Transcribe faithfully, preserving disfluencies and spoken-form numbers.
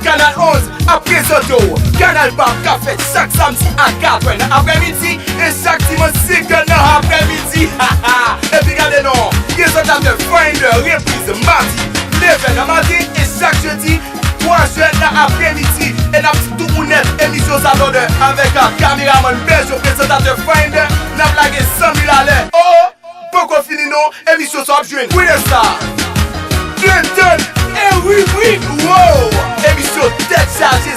Kanal onz ap prezante w Kanal Pap k ap fèt chak samdi a katrè nan aprèmidi e chak dimanch senkè nan aprèmidi. Epi gade non, prezantatè Finder repriz madi nevè nan maten e chak jedi twa zè nan aprèmidi. E n ap di tout moun nèt, emisyon sa dòdè avèk kameramann Bèjo, prezantatè Finder, n ap lage san mil alè. Oh! Poko fini non, emisyon sa w ap jwenn Queen Star, Clinton e Riri. Wow! Emisyon tèt chaje